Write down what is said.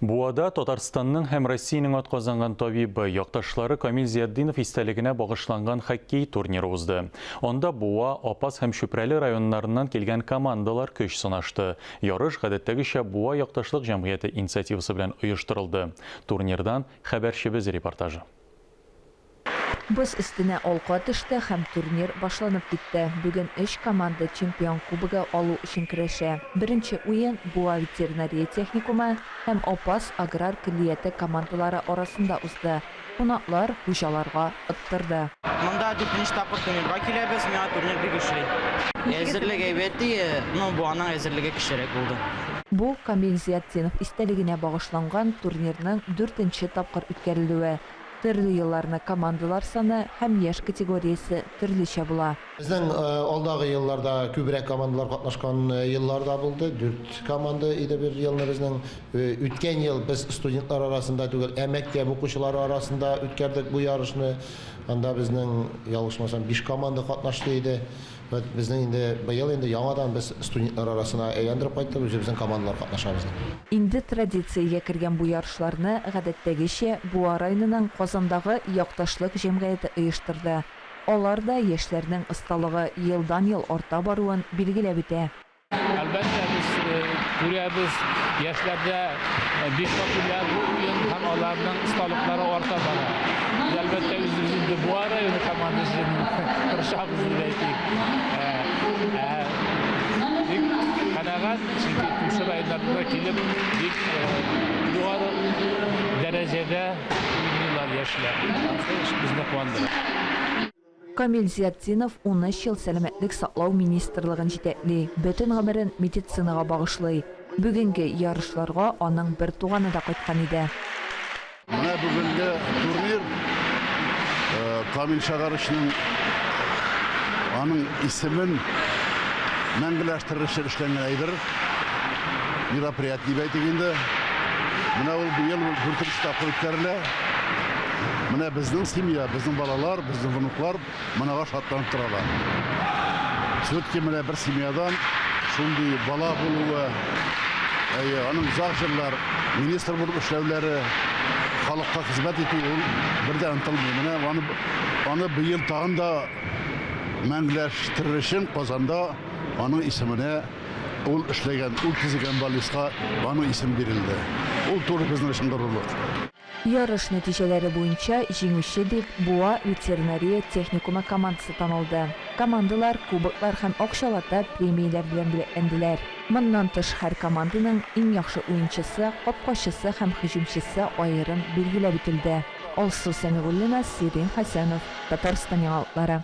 Буада Татарстанның һәм Россиянең атказанган табибы, якташлары Камил Зиятдинов истәлегенә багышланган хоккей турниры узды. Анда Буа, Апас һәм Чүпрәле районнарыннан килгән командалар көч сынашты. Ярыш, гадәттәгечә, Буа якташлык җәмгыяте инициативасы белән оештырылды. Турнирдан хәбәрчебез репортажы. Боз өстенә алка төште һәм турнир башланып китте. Бүген өч команда чемпион кубогы алу өчен көрәшә. Беренче уен Буа ветеринария техникумы һәм Апас аграр көллияте командалары арасында узды. Кунаклар хуҗаларга оттырды. Монда дүртенче тапкыр турнирга киләбез, миңа турнир бик ошый. Әзерлек әйбәт ди, но Буаның әзерлеге көчлерәк булды. Бу, Камил Зыятдинов истәлегенә багышланган турнирның дүртенче тапкыр үткәрелүе. Төрле елларны командалар саны һәм яшь категориясе төрлечә була. Безнең алдагы елларда күбрәк командалар катнашкан еллар да булды. Дүрт команда иде бер елны безнең. Үткән ел без студентлар арасында түгел, ә мәктәп укучылары арасында үткәрдек бу ярышны. Анда безнең, ялгышмасам, биш команда катнашты иде. Вәт безнең инде быел инде яңадан без студентлар арасына әйләндереп кайттык, үзебезнең командалар катнашабыз. Инде традициягә кергән бу ярышларны, гадәттәгечә, Буа районының Казандагы Якташлык җәмгыяте оештырды. Алар да яшьләрнең осталыгы елдан-ел арта баруын билгеләп үтә. Әлбәттә, без күрәбез, яшьләрдә бик популяр бу уен һәм аларның осталыклары арта бара. Без, әлбәттә, үзебез инде Буа районы командасы өчен тырышабыз дип әйтик. Ә бик канәгать, чөнки күрше районнардан да килеп, бик югары дәрәҗәдә уйныйлар яшьләр. Ансы безне куандыра. Камил Зиятдинов унөч ел сәламәтлек саклау министрлыгын җитәкли, бөтен гомерен медицинага багышлый. Бүгенге ярышларга аның бер туганы да кайткан иде. Менә бүгенге турнир Камил Шагарычның аның исемен мәңгеләштерер өчен эшләнгән әйбер, мероприятие дип әйтик инде. Менә ул быел дүртенче тапкыр үткәрелә. Менә безнең семья, безнең балалар, безнең внуклар монага шатланып торалар. Все-таки менә бер семьядан шундый бала булуы, әйе, аның озак еллар министр булып эшләүләре, халыкка хезмәт итү ул бер дә онытылмый. Менә аны, аны быел тагын да мәңгеләштерер өчен Казанда аның исеменә ул эшләгән, ул төзегән больницка аның исеме бирелде. Ул туры безнең өчен горурлык. Ярыш нәтиҗәләре буенча җиңүче дип Буа ветеринария техникумы командасы танылды. Командалар кубоклар һәм акчалата премияләр белән бүләкләнделәр. Моннан тыш, һәр команданың иң яхшы уенчысы, капкачысы һәм һөҗүмчесе аерым билгеләп үтелде. Алсу Сәмигуллина, Сирин Хәсәнов, Татарстан яңалыклары.